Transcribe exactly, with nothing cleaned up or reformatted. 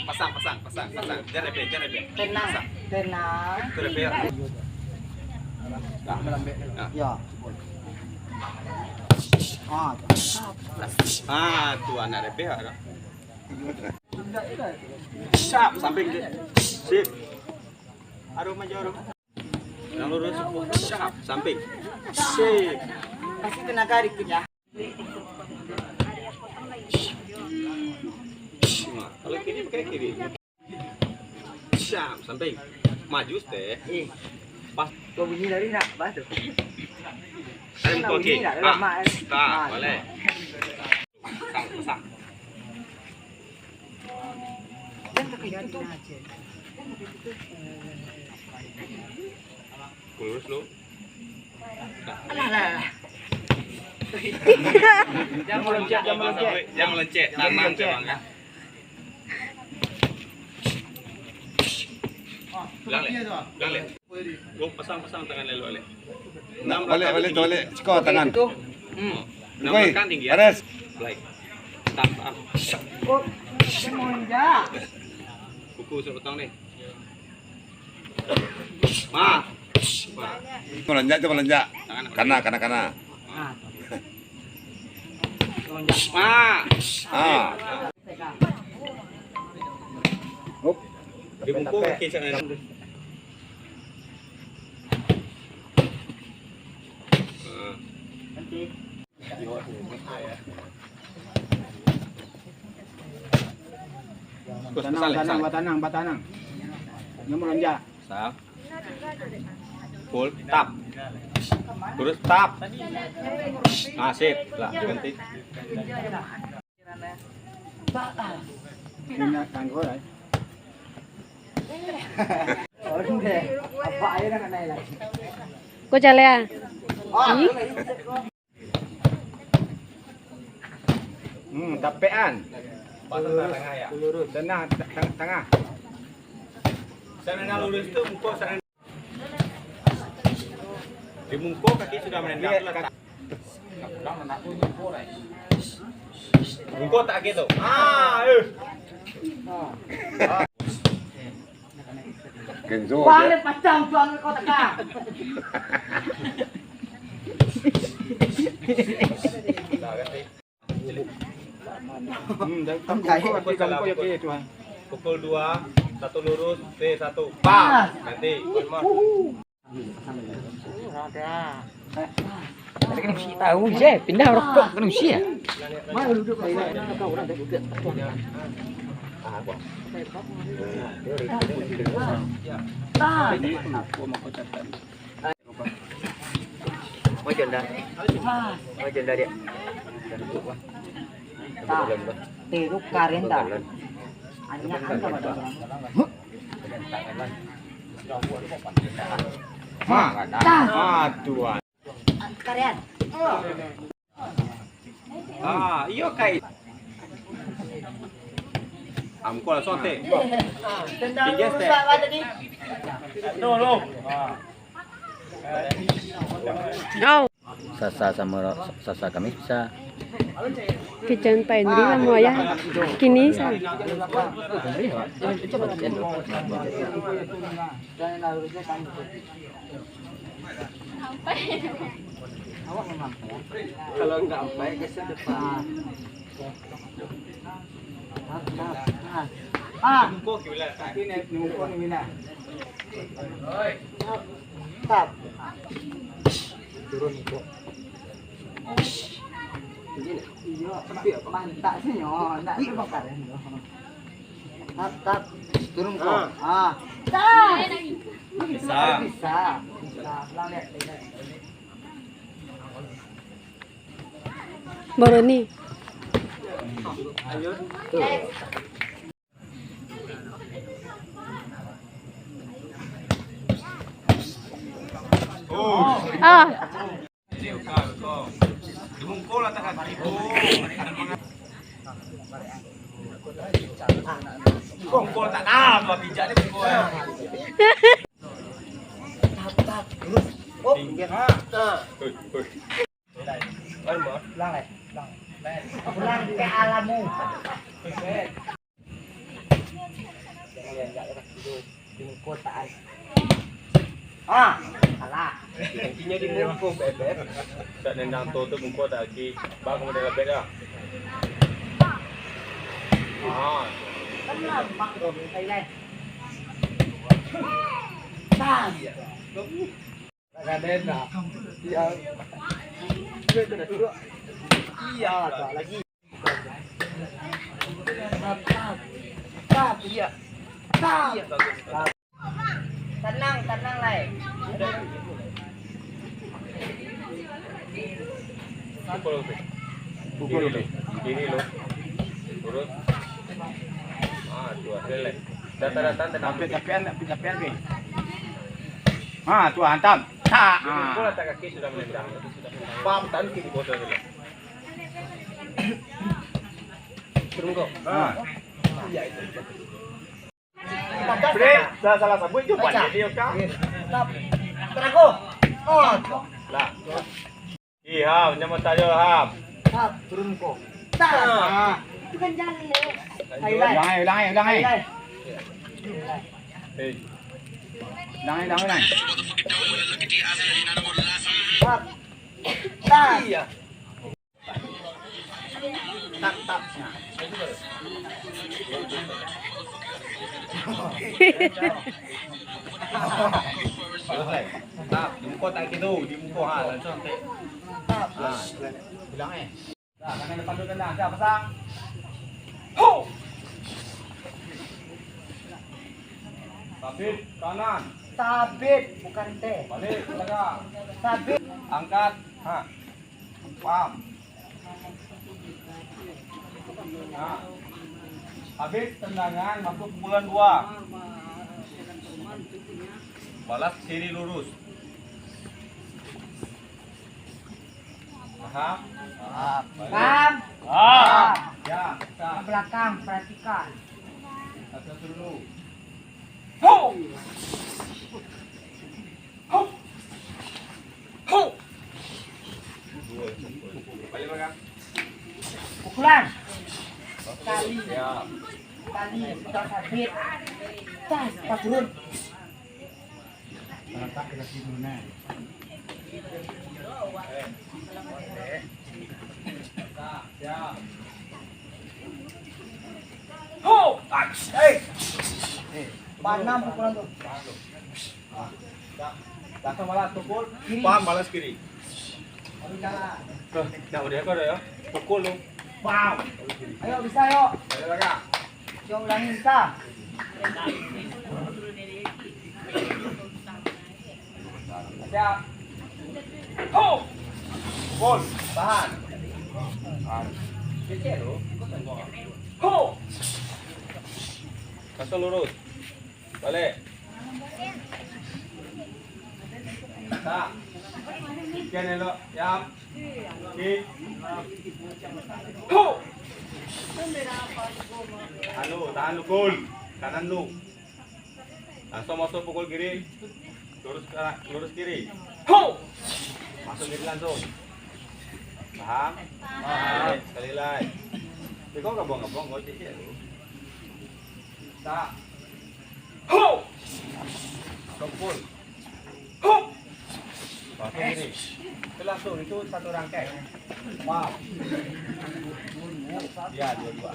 Pasang, pasang, pasang, pasang. Jangan rebel, jangan rebel. Tenang, pasang. Tenang. Itu rebel. Nah. Ya. Ah, ah, tu anak rebel kan. Siap, samping. Sip. Aduh, maju, aduh. Yang lurus, siap, samping. Sip. Kasih tenaga dikit ya. Nah, kalau kiri pakai kiri. Siap, samping. Maju, step. Eh. Pas. Kau bunyi dari nak, bah tu. Kan kau bunyi kiri. Nak, ah, mak, eh. Tak, ah, boleh. Pasang, pasang. Kurus lu. Alah, alah, alah. Jangan meloncet, jangan meloncet. Jangan meloncet, tanang, jangan meloncet. Ulang, leh. Ulang, leh. Go, pasang, pasang tangan elok, leh. Baliak, baliak tu, baliak. Siko tangan. Itu. Hmm. Enam langkah tinggi, ya. Baris. Baik. Tam, tam. Kok semenjak? Kuku suruh potong, nih. Ma. Ma. Melonjak tu, melonjak. Tangan. Kana, kana, kana. Ah. Ma. Ah. Hop. Dibungkuk kaki sana. Ah. Terus, tanang, pesan, tanang, pesan. Batanang, batanang. Dia melonjak. Sa. Full, tap. Terus, tap. Nah, sip. Lah, ganti. Ingat tangguh, eh. Kau calea? Ah. Ih. Hmm, tapekan. Pasang tangah, ya. Tengah, tengah, tengah. Sana nak lurus tu, muka sana. Di muka kaki sudah menendang. Iya, tu lah, kaki. Muka tak gitu. Ah, eh. Kenzo. Balik pacang tuan kau teka. Hmm, dari kampung kau, dari kampung kau, ya, oke, Tuhan. Pukul dua, satu lurus, T satu. Pas. Ganti. Ada. Tadi kan mesti tahu je, pindah rokok kan mesti ya. Macam dah. Macam dah dia. Tiru karen dah. Hanya angka pada orang. Ma. Ah, Tuhan. Karen. Ah, iyo, kai. Amko lah sote. Tinggi, Stek. No, no. Sasa samo ro-, sasa kami bisa. Kican Pak Indri samo ayah kini sa. Kalau nggak sampai ke depan. Ah, ah, ah. Ini, ini, ini, ini. Tap. Turun, Iko. Iyo, mantak sih, nyo. Ndak dibakar, nyo. Tap, tap. Turun, Iko. Ah. Ah. Tap. Bisa. Bisa. Bisa. Ulang, lihat. Barani. Ah. Kongkol tak tahu apa bijak ni, kongkol. Tap, tap, lurus. Oh. Ulang, eh, ulang. Ulang ke alammu. Jangan lihat, lihat, lihat. Di muko tak ada. Ah, salah. Intinya di muko, Beb, Beb. Tak nendang tu, tu muko tak lagi. Bang, kamu dah labet dah. Ah. Kan lampak tu, Thailand. Iya. Iya, tak lagi. Tap, tap, tap, iya. Tap. Iya, bagus, bagus. Tenang, tenang, Lai. Pukul, Pi. Pukul, Pi. Kiri lo. Lurus. Ah, tu lah, relax. Datang-datang, tenang. Sampai capean, sampai capean, Pi. Ah, tu, hantam. Tak. Jadi, ah. Bola tak kaki sudah menendang. Pam, tan kiri bocor dulu. Turun kau. Ah. Iya, itu. Pre, salah, salah sabuik tu, pandai dia, Kak. Tap. Terago. Oh, tu. Lah. Ih, Ham, nyaman sajo, Ham. Tap, turun kau. Tap. Ah. Itu kan jalan, Leo. Lanjut. Ulang, eh, ulang, eh, ulang, eh. Ulang, eh. Eh. Ulang, eh, ulang, ulang. Tap. Tap. Iya. Tap, tap. Nah. Tap, di muko tak gitu, di muko, ha, langsung tap. Tap. Ha, bilang, eh. Nah, tangan depan tu tendang, siap pasang. Ho! Sabit kanan. Sabit, bukan teh. Balik, belakang. Sabit. Angkat. Ha. Pam. Nah. Habis tendangan, masuk pukulan dua. Balas kiri lurus. Paham? Paham. Paham. Ya, bisa. Ke belakang, perhatikan. Satu dulu. Ho! Ho! Ho! Pukulan. Kali. Kali, sudah sabit. Tas, pas turun. Ho! Aks! Hei! Panam pukulan tu. Langsung malah tukul. Kiri. Pam, balas kiri. Tuh, nah, udah kau dah ya. Pukul tu. Pam. Ayo, bisa, ayo. Ayo, belakang. Siap, ulangi, bisa. Siap. Ho! Pukul. Tahan. Tahan. Kecil tu. Ho! Langsung lurus. Balik. Tak. Sekian elok. Siap. Kiri. Ho! Anu, tahan lu, Kul. Kanan lu. Langsung masuk pukul kiri. Lurus kanan, lurus kiri. Ho! Masuk kiri langsung. Paham? Paham. Sekali lai. Tapi kau gabung-gabung, kau cek-cek lu. Tak. Ho! Tumpul. Ho! Langsung gini. Itu langsung, itu satu rangkai. Paham? Ya, dua-dua.